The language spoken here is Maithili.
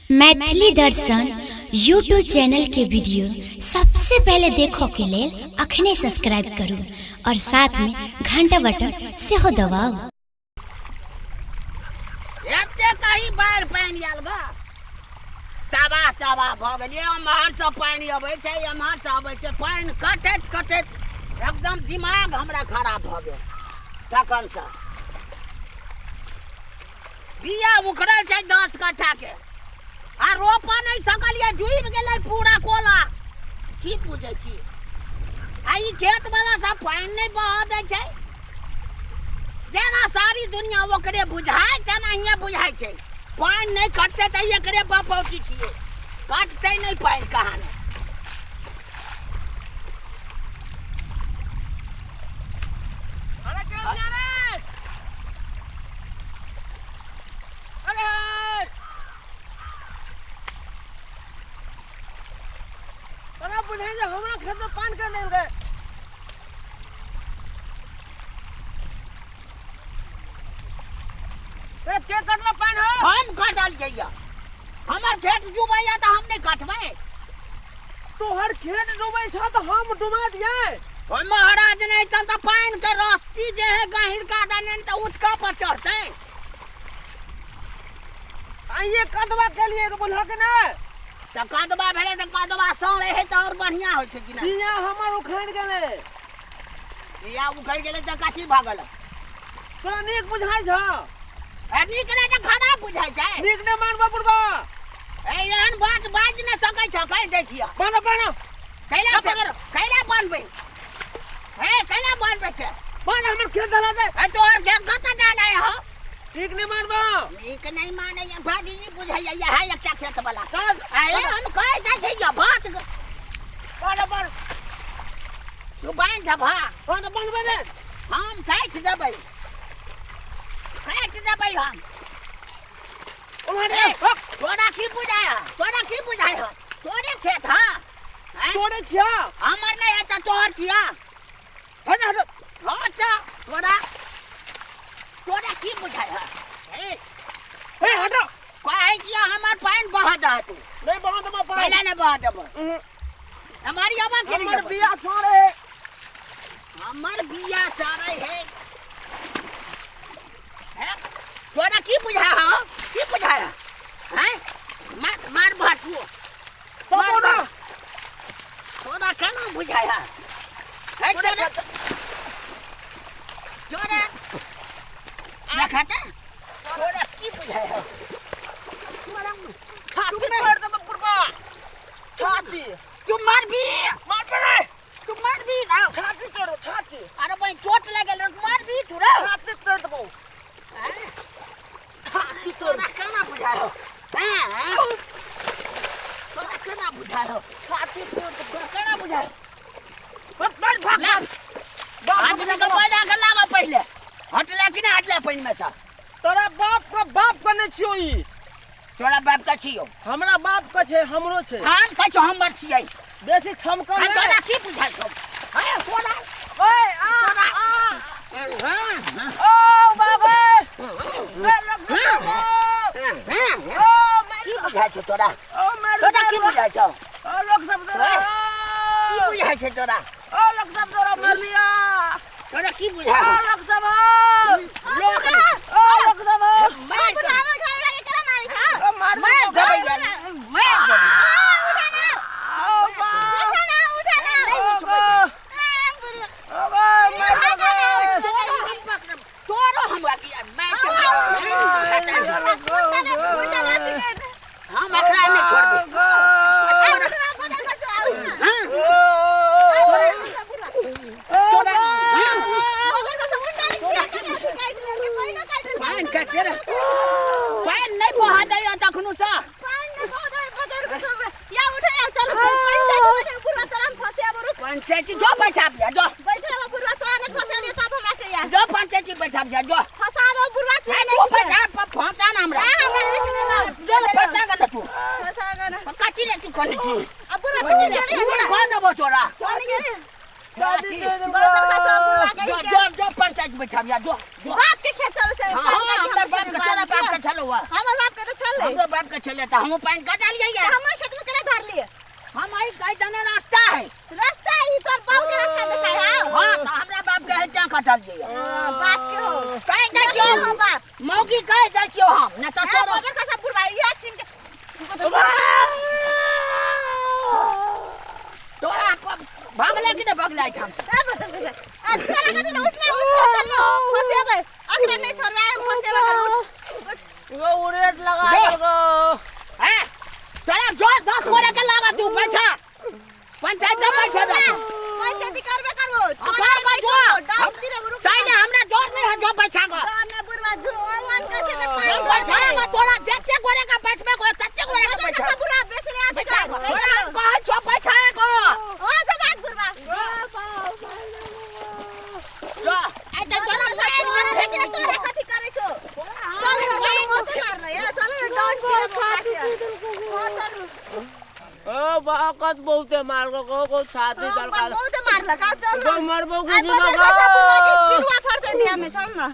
मैथिली दर्शन यूट्यूब चैनल के वीडियो सबसे पहले देखो के लेल अखने सब्सक्राइब करू और साथ में घंटा बटन सेहो दबाउ। एते कहीं बाढ़ि पानि आयल ग, तबाह तबाह भऽ गेलियै। एम्हरसँ पानि अबै छै, एम्हरसँ अबै छै पानि, कटैत कटैत एकदम दिमाग हमरा खराब भऽ गेल। तखनसँ बिया उखड़ल छै 10 कट्ठाके आ रोपऽ नहि सकलियै, डूबि गेलै पूरा कोला। की बुझै छी, आ ई खेतवला सब पानि नहि बहऽ दै छै। जेना सारी दुनिया ओकरे बुझाय तेनाहिए बुझाइ छै। पानि नहि कटतै तऽ एकरे बपौती छियै, कटतै नहि पानि कहाँ नहि। अरे के जा रे? अरे तोरा बुझाइ जे हमरा खेत में पानि कर देल गए। ए, के कटलो पानि हो? हम कटल जइया, हमर खेत डूबैया तऽ हम नहि कटबै? तोहर खेत डूबै छ तऽ हम डुबा दियै? ओहि महाराज नहि तऽ पानि के रस्ती जे है गहिरका दने तऽ ऊँचका पर चढ़तै। आइए कदवा के लिए के बोलह के नहि? तऽ कदवा भेलै तऽ कदवा सड़े है तऽ और बढ़िया होइ छै कि नहि? बिया हमर उखड़ि गेलै। बिया उखड़ि गेलै तऽ कथी भऽ गेलै? तोरा नीक बुझाइ छौ? ए, नीक नहि तऽ खराब बुझाइ छै। नीक नहि मानबऽ बुढ़बा। ए, एहन बात बाजि नहि सकै छौ, कहि दै छियऽ। बान्ह बान्ह। कैला से कैला बनबै हे, कैला बनबै छै? बान्ह, हमर खेत धरा दे। ए, तोहर खेत कतऽ डालै हो? ठीक नहि मानबऽ। नीक नहि मानैया, बड ई बुझैया इएह एकटा खेत वाला। चल। अरे हम कहि दै छियै बात। बान्ह बान्ह। तू बान्हि देबह? बान्ह, बान्हबै ने। हम काटि देबै, काटि देबै हम। उम्हर ए, हक। तोरा की बुझाय है? तोरा की बुझाय है? तोरे खेत है? हैं? तोरे छिया। हमर नहि है तऽ तोहर छिया। हट हट। हट, तोरा तोरा की बुझाय है? ए, ए हट। कहै छिया हमर पानि बह दह तू। नहीं बहा देबो पानि। पहिले नहि बह देबो। उहुं। हमारी आवाज के नहीं हमर देबो। बिया सड़े। हमर बिया सड़े है। हैं? तोरा की बुझाय है? की बुझाय है? हैं? मार मार भात तू। तो मार बोला। भात। तोरा केना बुझाय है? हैं तोरा? तोरा देखा तऽ तोरा की बुझाय है? तोरा छाती तोड़ देबो बुढ़बा। छाती। तू मारबी। मार पड़े। तू मारबी ना। छाती तोड़ो छाती। अरे भाई चोट लगल रे, मारबी तू रे। छाती तोड़ देबो। हैं? छाती तोड़। तोरा केना बुझाय हो? हैं? तोरा केना बुझाय हो? छाती तोड़ देबो। तोरा केना बुझाय? हट मार भाग। ला। बाप आदमी के बजा के लाबऽ पहिले। हटले कि नहि हटले पानि में से? तोरा बाप के बाप के नहि छियौ ई। तोरा बाप के छियौ। हमरा बाप के छै, हमरो छै। हम कहै छौ हमर छियै। बेसी छमकल आ नहि। तोरा की बुझाय छौ? हे तोरा ओए आ तोरा आ हाँ, हाँ, ओ बाबा ए लोक सब हाँ, ओ मार की बुझाय छौ तोरा? ओ मार तोरा की बुझाय छौ? ओ लोक सब तोरा की बुझाय छै तोरा? ओ लोक सब तोरा मार लिया। तोरा की ओ बुझाय? लोक सब लोक ओ लोक सब मार ओ मार मार देबै यार, मार देबै। ओ बा ओ बा ओ बा मार देबै। तोरो हम पकड़ब, तोरो हमरा की मार के हम एकरा नहि छोड़बै। हाँ, पानि काटि रे। पानि नहि बहा दैया तखनो सँ। पंचायती जो बैठा बिया जो, जो पंचायती बैठा बिया जो। ए, तू बैठा फंसा ना हमरा। जो ना फंसा के ना तू। कथी ले तू कने छी? खून खा देबो तोरा। छाती दे देलको। बदर का सब बुढ़वा के जो ही के जो जो पंचायत बैठाम या जो जो। बाप के खेत चलो से। हाँ हाँ, हमरा बाप के, तोरा बाप के छलो हुआ। हमर बाप के तो छले। हमरो बाप के छले त हमहूँ पानि कटा लियै। हमर खेत में केना धर लिए? हम आई कई दने रास्ता है। रास्ता ई तोर बाप के रास्ता देखाय हां। हाँ तो हमरा बाप के है त्या कटल लियै। हां, बाप के हो। कहि दै छियौ। हो बाप। मौगी कहि दै छियौ हम न त हां, तोरो। बदर का सब बुढ़वा ई छिन के तोरा भगले कि नहि भगले एहिठाम से? ए बदर का आ तोरा के तो उठले उठ चल फसेबै अखने नहीं छोड़बै फसेबै कर उठ उठ। गो उरेट लगा जो। देलको। हैं तोरा जो 10 गोरे के लागत तू बैठा पंचायत में बैठा तू। पंचायती करबे करबो। कर कर जो। डांस दिरे रुक। ताइले हमरा डर नहीं है जो बैठा गो। ना बुढ़वा जो वन का खेत पानी जो बैठा गो तोरा जते गोरे के बैठबे गो तते गोरे के बदर बैठा। का सब बुढ़वा बेसरे आ बैठा गो तोरा हम कहै छौ बैठा गो। हो जा भाग बुढ़वा। जो आइ त तोरा मारि तोरा देबै। देखि तोरा कथी करै छौ? चल न, चल बहुत मारलै या चल न डांस दिरे हां चल। ओ बाकत बहुते मारको को को छाती दलका। बहुत मारलक आ चल गो न। मरबो आ कि बदर का सब बुढ़वा के जीबो। पिरुआ फड़ दे दिया में चल न।